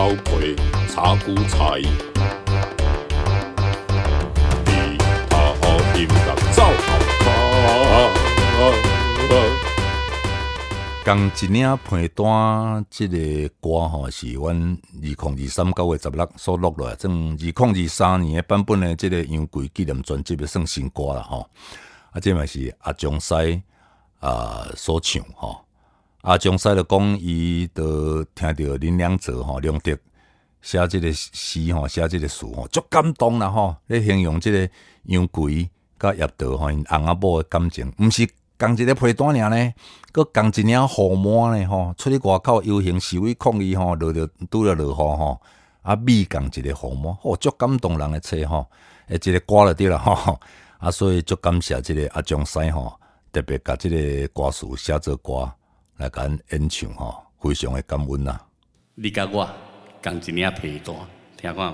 頭皮炒韭菜，豬頭音樂走後跤。仝一領被單，這个歌吼是阮2023 9月16所錄落來，算2023年的版本的這个楊貴紀念專輯的算新歌啦吼。啊，這嘛是阿張西啊所唱吼。阿張西就講，伊就聽著林良澤吼，良德寫這个詩吼，寫這个詞吼，足感動啦吼。咧形容這个楊貴佮葉桃吼，𪜶翁仔某的感情，毋是仝一个被單爾呢，閣仝一領雨幔呢吼，出去外口遊行示威抗議吼，落著拄著落雨吼，啊，覕仝一個雨幔，吼，足感動人的冊吼，欸，一个歌就對啦吼，啊，所以足感謝這个阿張西吼，特別共這個歌詞寫做歌來共阮演唱吼，非常的感恩啊。你佮我仝一領被單，聽看覓？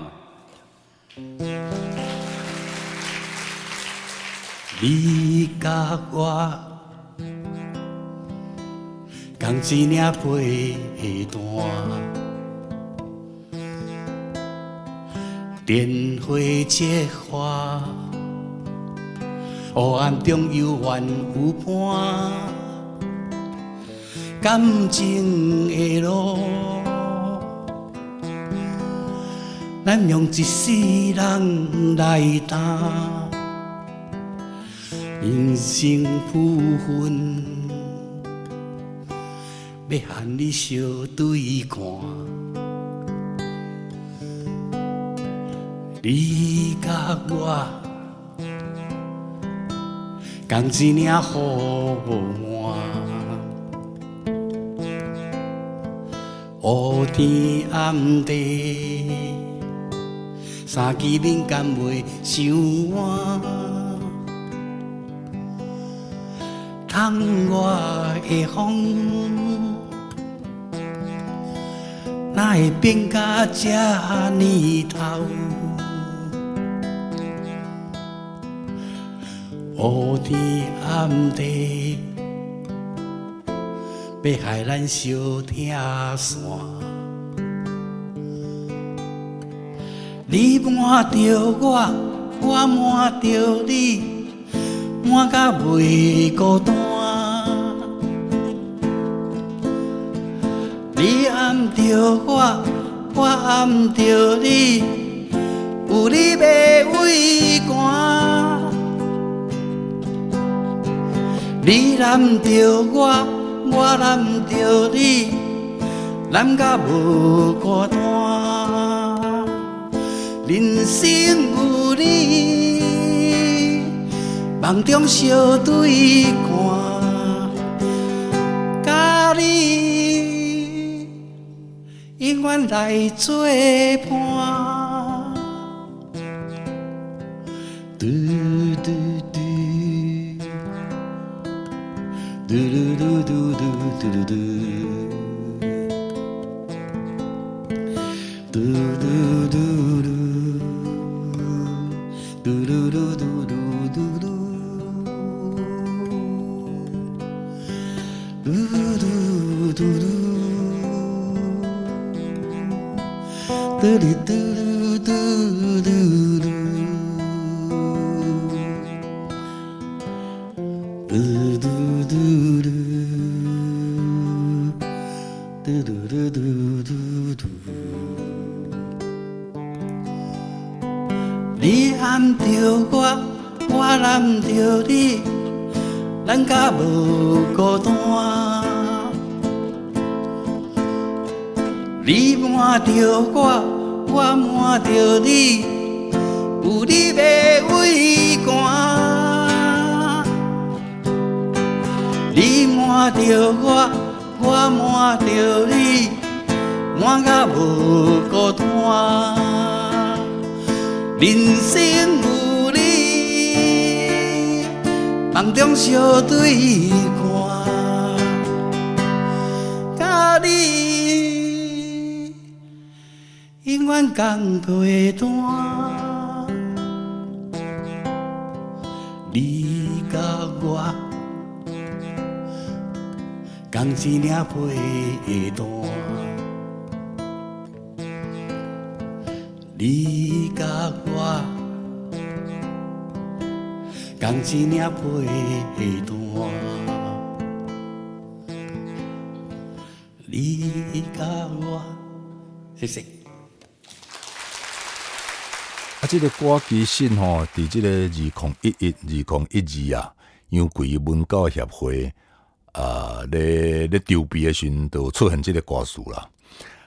你佮我仝一領被單，電火切花，黑暗中猶原有伴，感情的路，咱用一世人來擔，人生浮雲，欲和你相對看，你佮我仝一領雨幔，烏天暗地，三更暝敢袂傷寒？窗外的風，哪會變甲這呢透？烏天暗地，欲害咱相拆散。你瞞著我，我瞞著你，瞞甲袂孤單。你掩著我，我掩著你，有你袂畏寒。你攬著我，我攬著你，攬甲無孤單。人生有你，夢中相對看，佮你永遠來做伴。嘟嘟嘟，嘟嘟嘟嘟嘟嘟嘟，嘟嘟嘟嘟，嘟嘟嘟嘟嘟嘟，嘟嘟嘟嘟，嘟哩嘟嘟嘟嘟，嘟嘟嘟嘟，嘟嘟嘟嘟嘟嘟。你掩著我，我攬著你，咱甲無孤單。你瞞著我，我瞞著你，有你袂畏寒。你瞞著我，我瞞著你，瞞甲無孤單。人生有你，夢中相對看，佮你永遠仝被單。你佮我仝一領被單。你佮我仝一領被單，你佮我，謝謝。啊，這個歌其實吼，佇這個2011、2012啊，楊貴文教協會啊，咧籌備的時陣，就出現這個歌詞啦。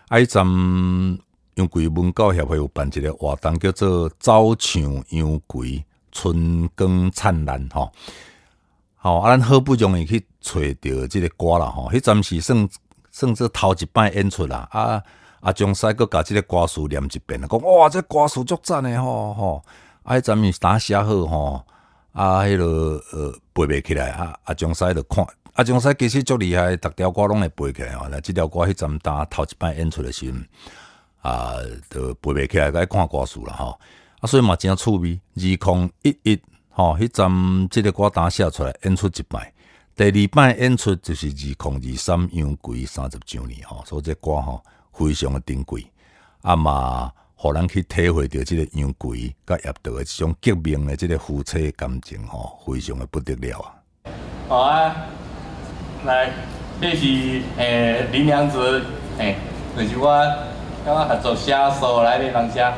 啊，彼陣楊貴文教協會有辦一個活動，叫做“走唱楊貴春光燦爛”吼。吼，啊，咱好不容易去揣著這個歌啦吼。彼陣是算做頭一擺演出啦。啊，阿張師閣共這個歌詞念一遍，講哇，這歌詞足讚的吼吼。啊，彼陣伊是當寫好吼，啊，彼個背袂起來，啊，阿張師就看。阿張師其實足厲害，逐條歌攏會背起來吼。那這條歌彼陣當頭一擺演出的時陣，啊，就背袂起來，愛看歌詞啦吼。啊，所以嘛真趣味。2011吼，彼陣這個歌當寫出來演出一擺，第二擺演出就是2023楊貴30週年吼，所以這歌吼非常的珍貴，啊嘛，予咱去體會著這個楊貴佮葉桃的這種革命的這個夫妻感情吼，非常的不得了啊！好啊。來，這是林良哲，就是我剛剛合作寫書來的人寫，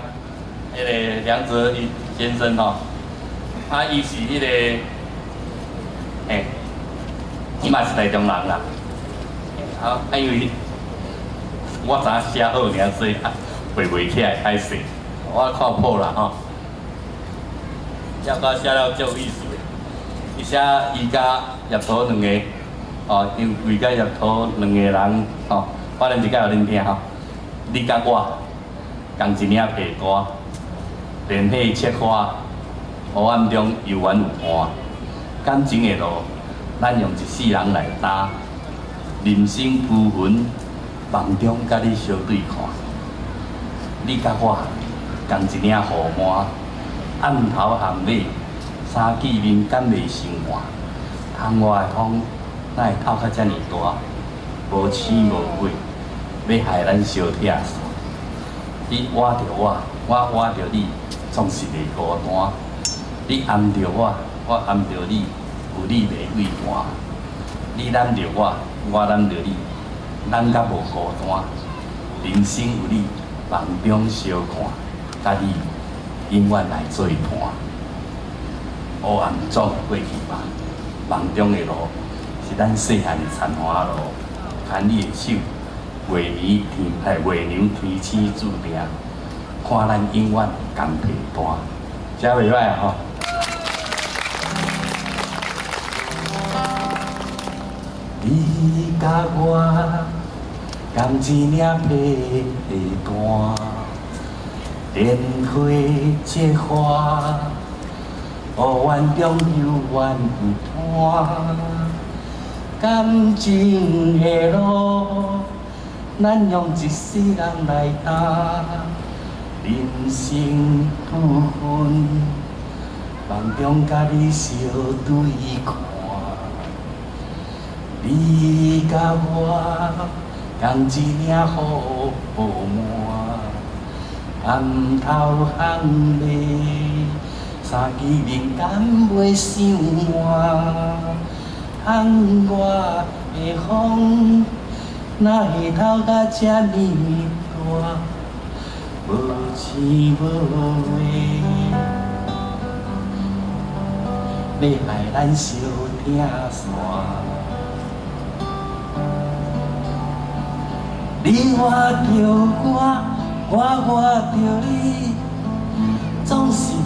彼個梁哲先生吼，啊，伊是彼個，伊嘛是台中人啦，啊，因為我知影寫好爾，所以啊背袂起來歹勢，我看譜啦吼，寫歌寫了足有意思的，伊寫伊佮葉桃兩个。哦，楊貴佮葉桃兩个人，吼，我念一擺予恁聽吼。你佮我仝一領被單，蓮花切花，黑暗中猶原有伴。感情的路，咱用一世人來擔。人生浮雲，夢中佮你相對看。你佮我仝一領雨幔，暗頭巷尾，三見面敢袂相換？窗外的風。哪會透甲遮爾大？無星無月，欲害咱相拆散。你倚著我，我倚著你，總是袂孤單。你掩著我，我掩著你，有你袂畏寒。你攬著我，我攬著你，咱才無孤單。人生有你，夢中相看，佮你永遠來做伴。黑暗總會過去吧，夢中的路。是咱細漢的田華路，牽你的手，月暝天，月娘天星注定，看咱永遠仝被單，這袂歹啊吼。你佮我仝一領被單，蓮花結花，黑暗中猶原有伴。感情的路，咱用一世人來擔。人生浮雲，夢中佮你相對看。你佮我仝一領雨幔，暗頭巷尾，三見面敢袂相換？窗外的風，哪會透甲這爾大？無星無月，欲害咱相拆散。你倚著我，我倚著你，總是袂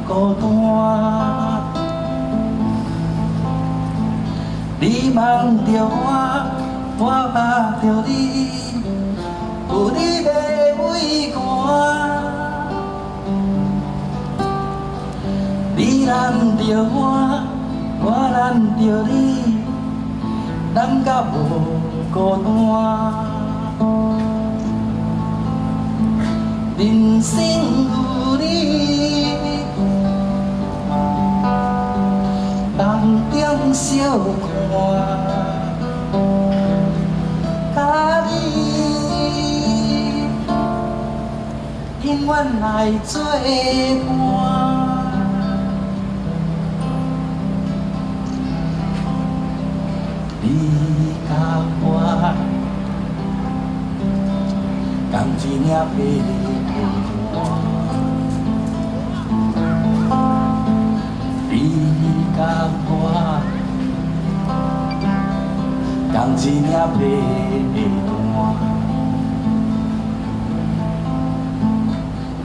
孤單。你望著我，我望著你，有你袂畏寒。你攬著我，我攬著你，咱才無孤單。人生有你，夢中相看，佮你永遠來做伴。你佮我仝一領被單，你佮我仝一領被單，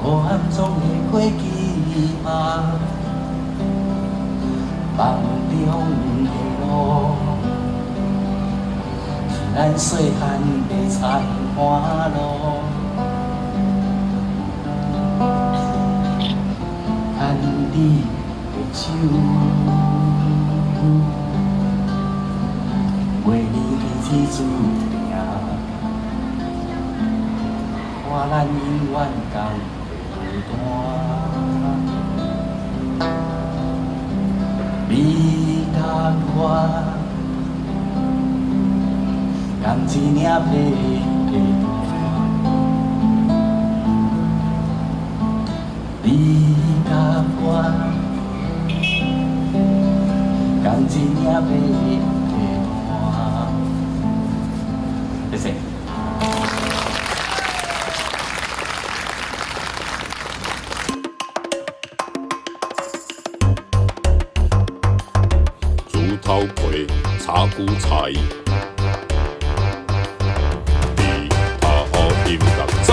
黑暗总會過去嗎？夢中的路，是咱細漢的菜花路。牽你的手，袂离彼此注定，看咱永遠仝孤單。你佮我仝一領被單，你佮我仝一領被單。謝謝。竹頭皮，炒韭菜，吉他音樂走。